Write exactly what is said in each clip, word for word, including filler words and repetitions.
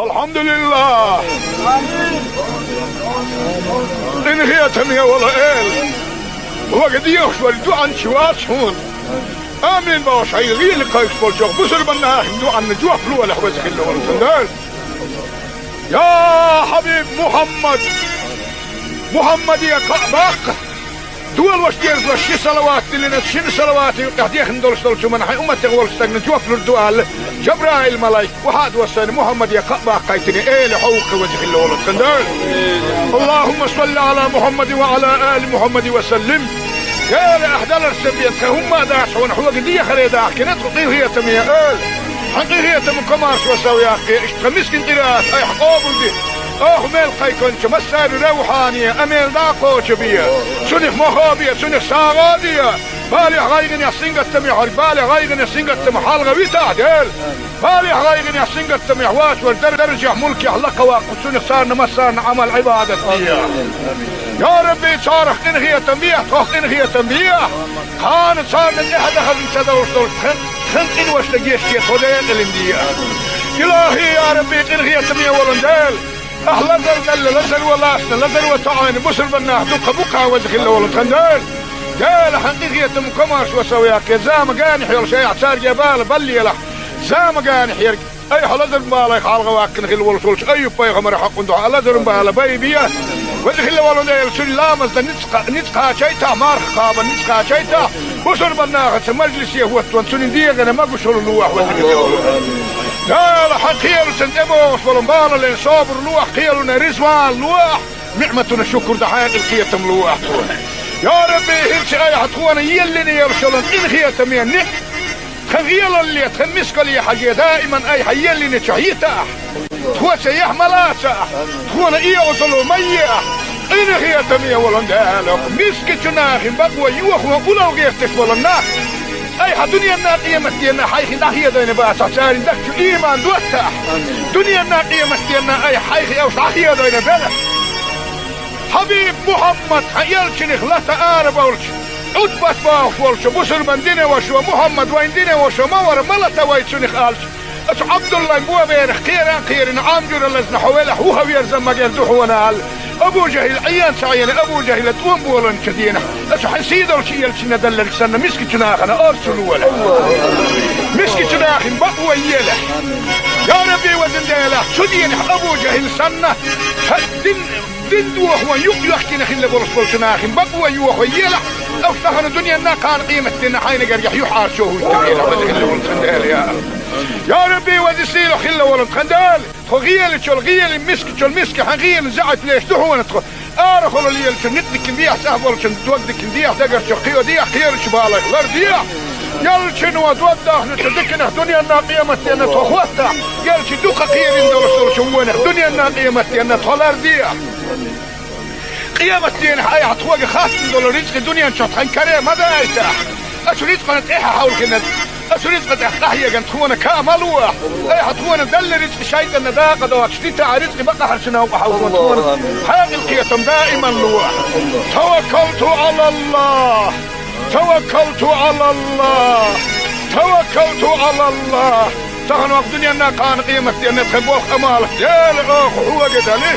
Алхьамдулиллах! Къинхетаме вола Эла, хьога дехаш вара дуӀанча вац хьона. Амин бохуш, хьайга лела кхайкхаш болчу бусурбан нахана дуӀанна жоп лолахь, веза хилла волу Дела. Я хьабиб Мухьаммад! Мухьаммаде кхаъ баккха! Долош дерзош ши салават диллина, шина салавата юкъахь дехна долуш долчу хӀуманна хьайн умматех волчу стагна жоп лур ду аьлла, Жабраил-малайк охьа а доссийна, Мухьаммаде кхаъ баккхийтина, Эла, хьо ву-кх, веза хилла волу Дела. Аллахумма салли Ӏала Мухьаммадин ва Ӏала али Мухьаммадин ва саллим. Дела, ахь даларца бен тхан хӀумма а дац хьуна, хьоьга дехаре дахкина тхо, къинхетаме Эла. Хьан къинхетам комаьршо сов яккхий, иштта тхан мискин къираат айхьа къобалде. Оха мел кхайкхинчу массарна равхьане а мел дӀа а кхочу бе. Цунах мохо бе, цунах сагӀа а де. Балехь, гӀайгӀанехь, сингаттамехь верг, балех, гӀайгӀанех, сингаттамах хьалха витахь, Дела. Балехь, гӀайгӀанехь, сингаттамехь воцург дар-, даржехь, мулкехь лакхаваккха, цунах царна массарна Ӏамал-Ӏибадат де. Я Рабби, царах къинхетам бехьа, тхох къинхетам бехьа. Кхана царна тӀаьхьа дан хазна ца довш долчу тхан, тхан къиношна гечде, тхо декъалина де. Илахи, я Рабби, къинхетаме волу Дела. Ахь лазар делла, лазаро лаьцна, лазаро тоӀийна бусурбан нах дуккха бу-кх, веза хилла волу тхан Дела. Дела, хьан къинхетам комаьршо сов яккхий, зама генахь йолуш айхьа цаьрга бала баллалахь. Зама генахь ерг айхьа лазаран балех хьалха ваьккхина хилла волуш волчу Айюб-пайхамаран хьокъан дуьхьа лазаран бала байбе. Веза хилла волу Дела, цуьнан ламаз дан ницкъ кха-, ницкъ кхачийтахь, марха кхаба ницкъ кхачийтахь, бусурбан нахаца мажлисе хӀоттон, цуьнан дегӀана могушалла лолахь, веза хилла волу Дела. Хьан кхелаца тӀебогӀуш болу бала лен собар лолахь, кхелана реза ван лолахь, ниӀматана шукур дан хьекъал, кхетам лолахь тхуна. Я Рабби, хӀинца айхьа тхуна еллина йолуш йолу къинхетаме ниӀ-, тхан гӀелалле, тхан мискалле хьажий, даиман айхьа еллинчохь йитахь. Тхоьца яхь ма лацахь, тхуна оьгӀазло ма ехь. Къинхетаме волу Дела, мискачу нахана бакъо йохо, улал гӀерташ болу нах. Айхьа дуьненна, къематденна хьайх дӀахедийна бацахь, церан дагчу иман доттахь. Дуьненна, къематденна айхьа хьайх уьш дӀахедийна белахь. Хьабиб Мухьаммад, хьан элчанах лата арабевлча, Ӏутбат бохуш волчу бусурбан динан вашас: «Мухьаммад, вайн динан ваша ма вара, ма лата вай цунах», — аьлча, оцу Ӏабдуллайн боберах кхера а кхерина, Ӏам жуьра лазна хьо велахь, вуха верза магар ду хьуна аьлла, Абу ЖахӀил Ӏен ца Ӏийна, Абу ЖахӀила тӀом болийначу дийнахь, оцу хьан сийдолчу элчанна делларг санна, мискачу нахана орцу лолахь. Мискачу нахана бакъо елахь. Я Рабби, везан Дела, цу дийнахь Абу ЖахӀил санна, хьан дин, дин дохо юкъ йоьхкина хилла болуш болчу нахана бакъо йохо елахь, уьш тахана дуьненна, кхана къематденна хьайна гергахь юьхьӀаьржо хӀуттур елахь, веза хилла волу тхан Дела, я. Я Рабби, веза сийлахь хилла волу тхан Дела, тхо гӀелачул гӀелин, мискачул миска хьан гӀелин заьӀап леш ду хьуна тхо. Арахула лелачун ницкъ дикина дехьа, цӀахь болчун дог дикина дехьа, дагарчух кхио дехьа, кхерачу балех лар дехьа. Элчано дог дахначу диканах дуьненна, къематденна тхо хӀоттахь, элча дукха кхерина долуш долчу вонах дуьненна, къематденна тхо лар дехьа. Къематдийнахь айхьа тхоьга хаттам долу рицкъа дуьнен чохь тхан каре ма дайтахь. Оцу рицкъана тӀаьхьа хьовлхинарг, оцу рицкъа тӀехь къахьеган тхуна ка ма лохь. Айхьа тхуна делла рицкъа шайтӀанна дакъа доцуш дитахь, рицкъа бакъахьарчу новкъа хьовлхо тхуна хьекъал, кхетам даиман лохь. Таваккалту Ӏалаллах! Таваккалту Ӏалаллах! Таваккалту Ӏалаллах! Тахана ваха дуьненна, кхана къематденна тхан болх, Ӏамал, Дела, оха хьоьга дали.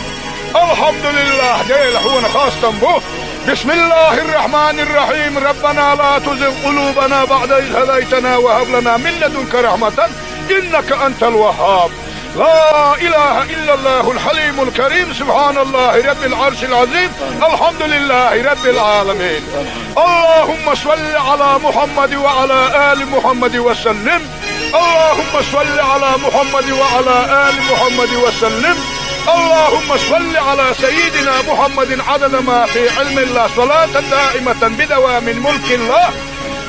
Алхьамдулиллах, Дела, хьуна хастам бу. Бисмиллахир-рахманир-рахим. Раббана ла тузигъ къулубана баъда из хӀадайтана ва хӀаб лана мин ладунка рахьматан, иннака антал ваххаб. Ла илаха иллаллахул хьалимул карим. Субханаллахи раббил Ӏаршил Ӏазим. Алхьамдулиллахи раббил Ӏаламин. Аллахумма салли Ӏала Мухьаммадин ва Ӏала али Мухьаммадин ва саллим. اللهم صل على محمد وعلى آل محمد وسلم. اللهم صل على سيدنا محمد عدد ما في علم الله، صلاة دائمة بدوام ملك الله.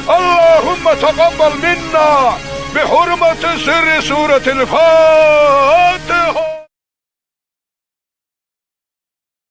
اللهم تقبل منا بحرمة سر سورة الفاتحة.